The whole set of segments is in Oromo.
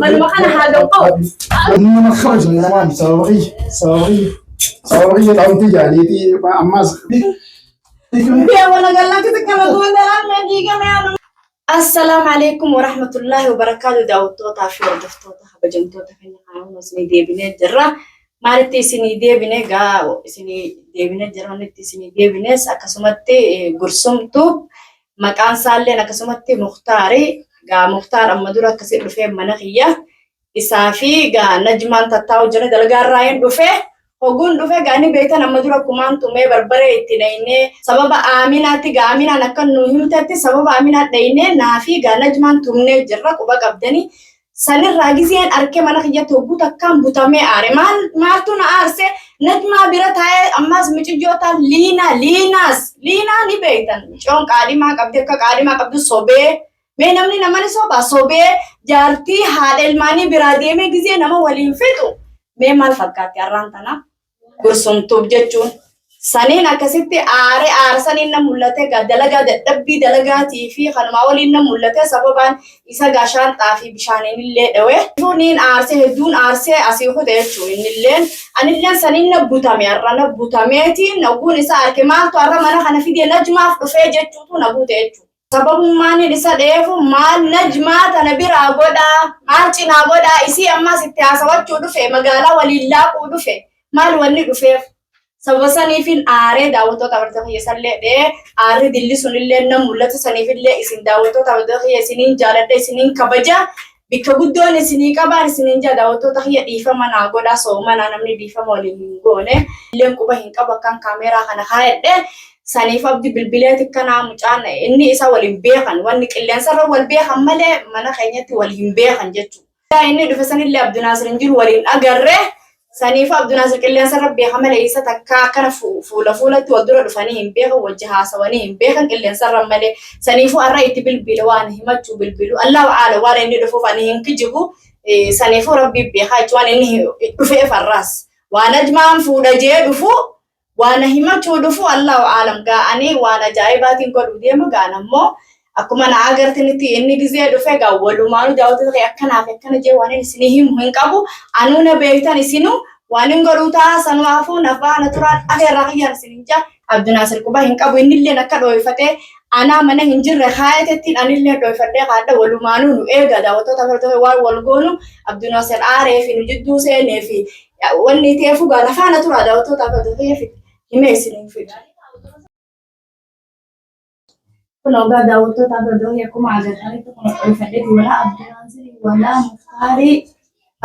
Manuma kana haa gabba'u. Nama kabajne namaan sababa kiyya sababa kiyya sababa kiyya xaawuntii jaaliitii ammaas. Assalaamu alaikum warahmatullaahi wabarakaatu daawwattootaa fi hordoftoota kabajamtoota keenya kanaan isinii deebinee jirra. Maalitti isinii deebine gaa isinii deebinee jirra wanti isinii deebines akkasumatti gursumtuu maqaan isaalleen akkasumatti Muktaari gaa Muktaar amma dura akkasii dhufee mana kiyya isaa fi gaa Najmaan tattaa'u jira dalagaa irraa hin dhufe hoguun dhufe gaa ni beektan amma dura kumaan tumee barbaree itti dhaynee sababa Aaminaatti gaa Aaminaan akka nu himtetti sababa Aaminaa dhaynee naa fi gaa Najmaan tumnee jirra quba qabdanii sanirraa gizeen arkee mana kiyyatti hogguu takkaan butamee aare maal maaltu na aarse Najmaa bira taa'ee ammaas miciyyootaan liinaa liinaas liinaa ni beektan micoon qaadhimaa qabdi akka qaadhimaa qabdu sobee mee namni namani soba sobee jaartii haadha ilmaanii biraa deemee gizee nama waliin fixu mee maal fakkaatti har'aan tana gursumtuuf jechuun saniin akkasitti aare aara saniin na mul'ate gaa dalagaa dadhabbii dalagaatii fi kanumaa waliin na mul'ate sababaan isa gaa shaanxaa fi bishaaniin illee dhawe. Niin aarsee hedduun aarsee asii kute jechuun innilleen anilleen saniin na butame har'a na butameeti naguun isa arke maaltu har'a mana kana fidee najmaaf dhufee jechuutu na bute jechuudha. Sababummaan isa dheefu maal najmaa tana biraa godhaa maal cinaa godhaa isii ammas itti haasawachuu dhufe magaalaa waliin laaquu dhufe maal wanni dhufeef sababa saniifin aaree daawwattoota amantoota kiyya sallee dhee aarri dilli sunillee na mul'atu saniifillee isin daawwattoota amantoota kiyya isiniin jaaladha isiniin kabaja bikka guddoon isinii qabaan isiniin jaa daawwattoota kiyya dhiifama naa godhaa soomanaa namni dhiifama waliin hin goone illeen quba hin qabu akkaan kaameeraa kana kaayadhe saniif abdi bilbileeti kanaa mucaan inni isa waliin beekan wanni qilleensarra wal beekan malee mana keenyatti wal hin beekan jechuudha. Inni dhufe sanillee Abdunaasir hin jiru waliin agarre saniif Abdunaasir qilleensarra beeka malee isa takka akkana fuula fuulatti wal dura dhufanii hin beekan wajji haasawanii hin beekan qilleensarra malee saniifuu har'a itti bilbila waan himachuu bilbilu Allahu aala waan inni dhufuuf ani hin kijibu saniifuu rabbi beekaa jechuun waan inni dhufeef har'aas waan ajmaan fuudha jee dhufu waan himachuu dhufu Allahu aalam ga'anii waan ajaa'ibaatiin godhu deema ga'an ammoo akkuma na agartanitti inni gizee dhufe gaa walumaanuu daawwattoota kee akkanaa fi akkana jee waan inni isinii himu hin qabu anuu na beektan isinuu waan hin godhuu ta'a sanumaafuu na faana turaan afeerraa kiyyaan isinin jaa Abdunaasir quba hin qabu innilleen akka dhooyfatee anaa mana hin jirre kaayatettiin anillee dhooyfadhee kaadha walumaanuu nu eega daawwattoota agartoota waan wal goonu Abdunaasir aaree fi nu jidduu seenee fi wanni ta'eefu gaa na faana turaa daawwattoota agartoota himee isinin fidu. Kun ogaa daawwattoota agartoota akkuma agartanitti kun dhooyfadheeti walaa Abdunaasir walaa Muftaarii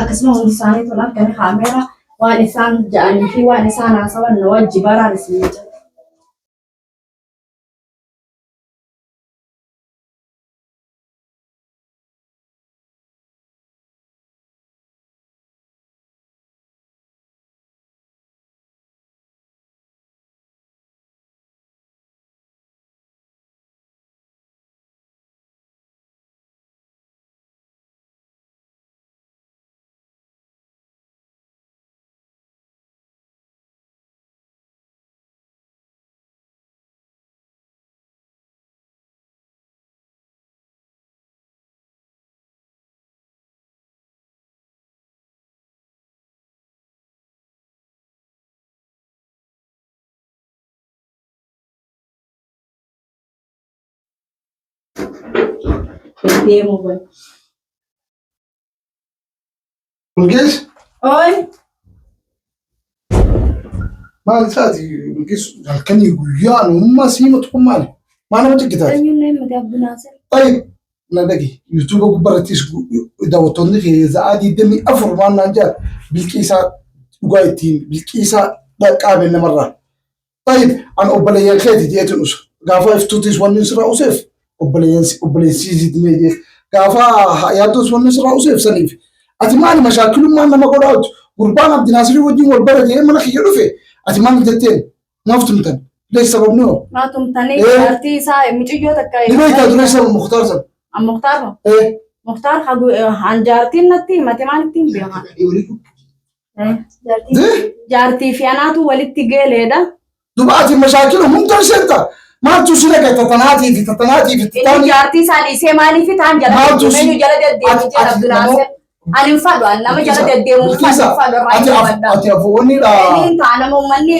akkasuma hundi isaanii tolan kan kaameera waan isaan ja'anii fi waan isaan haasawan na wajji baraan isin jedha. Deemu boy. Bilqiis Oi, maal isaati Bilqiis halkanii guyyaa nummaa siima tuqun maali? Maal nama cikkitaati? eenyuun na himate Abdunaasir? Tayyib na dhagi yuutuuba gubbarattis daawwattoonni kee za'aa 24 waan naan jedhan bilqiisaa dhugaa ittiin bilqiisaa dhaqqaabe namarraa. Tayyib an obboleeyyan keeti jeetiin usa gaafa iftuutis wanni sirraa useef obboleeyyan obboleessiisiiti mee jee gaafa yaaddos wanni sirraa useef saniif ati maali mashaakilummaan nama godhaatu gurbaan Abdinaasirii wajjin wal bara jee mana kiyya dhufe ati maal jetteen maaf tumtan lees sababni hoo Maa tumtanii Eh. jaartii isaa mucayyoo takka. ni beektaa dura isa Muktaar san Muktaar moo? eh Muktaar han jaartiin natti himate maal ittiin beekan? Eh? Jaartii fi anaatu walitti geeleedha. Duba ati mashaakila hunda seenta. Maaltu si dhaqe tatanaatii fi tatanaatii fi Inni tataanii. jaartii isaa dhiisee maaliif taan jala Maaltu deddeemu? si Eenyu jala deddeemu ati jedha ati Abdulaasir. Ani hin fadhu ani nama jala deddeemu hin fadhu Bilqiisa hin fadhu irraa ati hin af hubadha. ati afooniidha. Inni hin ta'a nama uummanni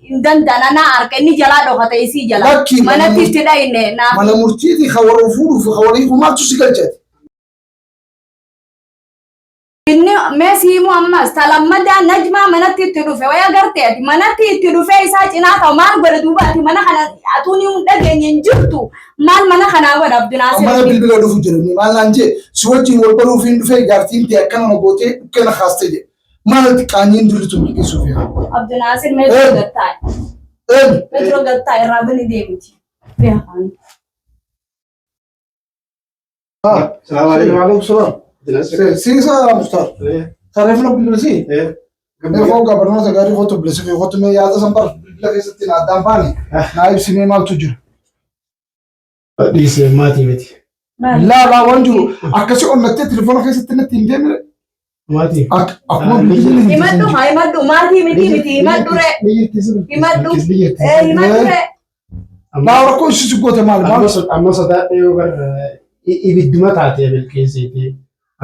hin danda'an ana harka inni jalaa dhokate isii jala. Lakki mana Manatti itti dhayne naaf. mana murtiiti ka warra fuudhuuf ka warra hiiku maaltu si galchate? Inni mee siimuu ammas talammadaa Najmaa manatti itti dhufe waya gartee ati manatti itti dhufee isaa cinaa ta'u maal godhe duuba ati mana kana atuu ni hin dhageenye hin jirtu maal mana kanaa godha Abdinaasir Mana inni. bilbila dhufu jedhani maal naan jee si wajjin wal baruuf hin dhufee jaartiin tee akkana na gootee dhukkee na kaastee jedhe. Maal qaanyiin dulli tun bilqisuuf yaa. Abdinaasir mee dura Een gattaa een mee dura gattaa irraa bani deemti. Beekaan. Ah, Salaam alaikum. waalaikum salaam. Siisa Mukhtar. Kareefna bilbilsi. Mee koo barnoota gaarii kootu bilbilsi fi kootu mee yaada san bar bilbila keessatti na addaan baane naa ibsi mee maaltu jira. Dhiisee maatii miti. Laa laa waan jiru akkasi onnattee telefoona keessatti natti hin deemne Maatii. akkuma bilbilli hin Himadhu jiru. haa himadhu maatii miti miti himadhu ree himadhu ee himadhu ree. Laa rakkoo ishii si goote maal maal Amma sodaadhee yoo bar ibidduma taatee bilqeessiiti.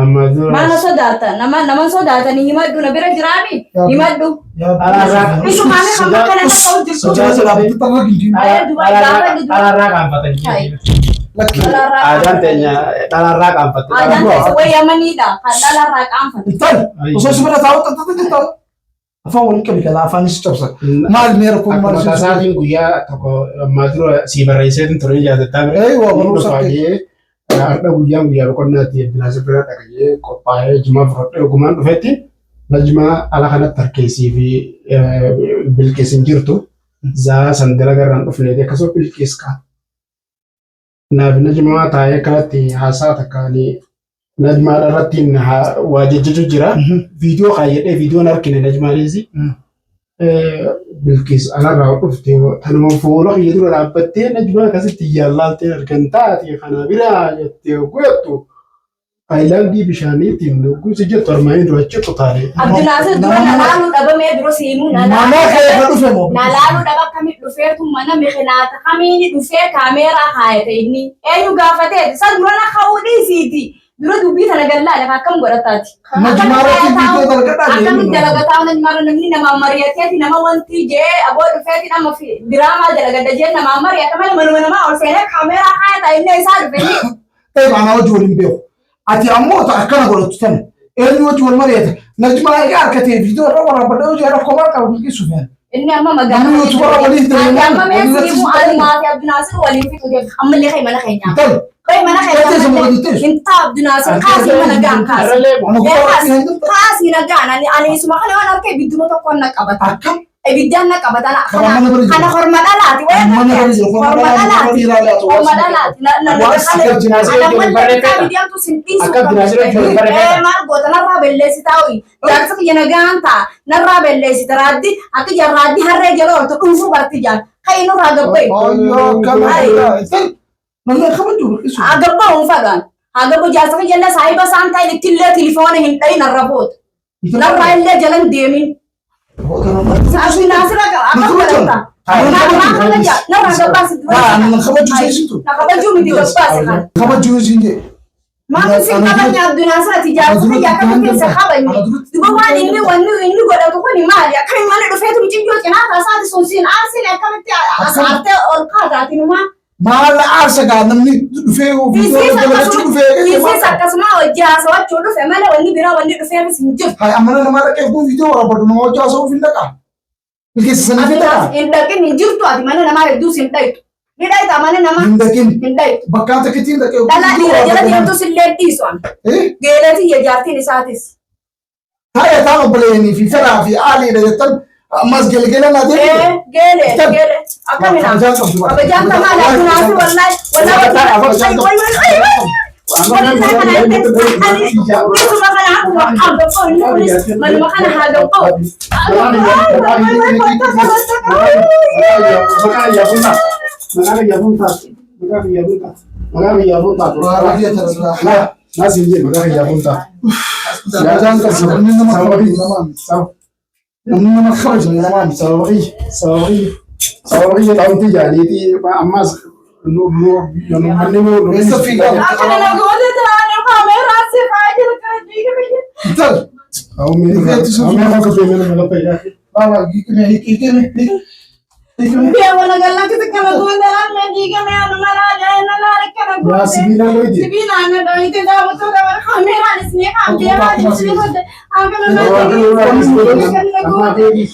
Amma dura. Maal sodaata nama nama sodaatanii himadhu na bira jiraami himadhu. Isumaame kan bakka na ta'u jirtu. Ayee Dubaay gaafa dura. Dhalaarraa qaanfatan. Lakki Dhalarraa Aadaan qaanfatan. teenya dhalaarraa qaanfatte. Aadaan teessa wayyamaniidha kan dhalarraa qaanfatan. Intal osoo si bira taa'u xaxxata jirta. Afaan waliin qabi kala afaanis cabsa. Maal mee rakkoon maal Akkuma si tasaatiin guyyaa tokko ammaa dura sii barreesseetiin ture yaadataa bira. Ee waa barumsa Dhufaa kee. jee har'a guyyaan guyyaa boqonnaatti Abdinaasir bira dhaqee qophaa'ee jimaa fudhadhee ogumaan dhufetti Najmaa ala kanatti harkeessii fi bilqees hin jirtu. Zaa san dalagarraan dhufneeti akkasuma bilqees kaa. Naaf Najmaa taa'ee akkanatti haasaa takka ani Najmaa irratti waa jejjechu jira. Viidiyoo kaayyadhee viidiyoon harkine Najmaanis Bilqiis alarraa dhufte tanuma fuula kiyya dura dhaabbattee Najmaa akkasitti iyyaan argan taate kana biraa jettee godhattu Aayilaandii bishaaniitiin guusi jettu armaan dura achi kutaalee. Abdinaasir dura na laaluu dhabamee dura siinuu na Mana laaluu kee dhabe ka dhufe moo? na laaluu dhaba akkamitti dhufeetu mana mikinaata kamiini dhufee kaameeraa kaayate inni eenyu gaafateeti isa dura na ka'uu dhiisiiti dura dubbii tana gallaadha akkam godhataati. Najmaa irratti viidiyoo dalagadhaa Akkamitti dalagataa najmaarra namni namaa mari'ateeti nama wanti jee aboo dhufeeti nama diraamaa dalagadha jee namaa mari'ata malee manuma namaa ol seenee kaameeraa kaayata inni isaa dhufe inni. Ta'e anaa wajji waliin beeku. Ati ammoo ta akkana godhattu tana. Eenyu wajji wal mari'ata. Najmaa egaa harkatee viidiyoo irra waraabadha yoo jee rakkoo maal qaba bilqiisuuf yaala. Inni amma magaalaa Namni YouTuber waliin Ati amma mee waliin siimuu anumaa fi Abdinaasir waliin fixu deema. Ammallee kai mana keenyaa. Intal Kai mana Gattee sama keenyaa. gadi teessu. Intaa Abdinaasir kaasii mana gaan kaasii. Har'allee Ana Ee gubbaa kaasii hin jirtu. kaasii na gaan ani ani isuma kana waan harka ibidduma tokkoon na qabata. Akkam Ibiddaan na qabata. Karaa mana bira jiru. Kana horma dhalaati. Waya Mana bira jiru. Horma Horma dhalaati. dhiiraa laatu. Horma dhalaati. Na na Waan si Abdinaasir Ana wajjin mallee barreeffadha. bidiyaamtu sin dhiisu. Akka Abdinaasir wajjin barreeffadha. Ee maal goota narraa balleessitaa ho'i. Jaarsa kiyya nagaan ta'a. Narraa balleessita raaddi akka jarraaddi harree jala ooltu dhuunfuu barti jaan. Kai nurraa gabba'i. Ayyoo akkana. Intal namni akka kabaju bilqisu. Haa gabba'u hin fadhaan. Haa gabbu jaarsa kiyya illee saahiba isaan ta'in ittillee tilifoona hin dhayin narra boota. Narraa illee jalan deemin. Abdinaasir akka godhata. Narraa gabbaasi dura. Nan kabaju seesitu. Na kabajuu miti gabbaasi kan. Kabaju siin jee. Maaf isin kabajne Abdinaasir ati jaarsa kiyya akkamitti isa kabajne. Duba waan inni wanni inni godhatu kuni maali? Akkamiin mana dhufeetu mucayyoo cinaa taasaati sun siin aarsin akkamitti as aartee ol kaataati numaa. Maal aarsa gaa namni dhufee viidiyoo dalagachuu dhufee. Isiis akkasuma hojii haasawachuu dhufe malee wanni biraa wanni dhufeefis hin jiru. Hai amana nama dhaqee kun viidiyoo waraabadhu nama hojii haasa'uuf hin dhaqaa. Bilkeessa saniif hin dhaqaa. Hin dhaqin hin jirtu ati mana namaa hedduus hin dhaytu. Ni dhayta mana namaa Hin dhaqin. hin dhaytu. Bakkaan takkitti hin dhaqee. Dhalaa dhiira jala deemtus illee dhiisu ani. Geeleetii iyya jaartiin isaatis. Taa'ee taan obboleeyanii fi fedhaa fi aaliidha jettan ammas gelgela naa deemte. Ee geele geele akkamina. Kabajaan qabdu bara. Kabajaan tamaa laatu wallahi wallahi wallahi wallahi kana ani isuma kana akkuma hagaboo inni kunis manuma kana hagaboo. Kabajaan qabdu namni nama kabaju namaa miti. Namni nama kabaju namaa miti. Sababa kiyya xaawuntii jaaniiti ammas nu nu nu manni nu Eessa fiigaa? Akkana na goote taane kaameeraa si faa jiru kana diigame jiru. Intal. Lala hiikime hiikime hiikime. Deema na gallakkisi kana goote lammee diigame anu maraa jaa'ina laala kana Yaa goote. sibiila loyiti. Sibiila na dhoyite daawwattoota bara kaameeraan isinii kaam deemaa isinii goote. Akkana na goote. Akkana na goote.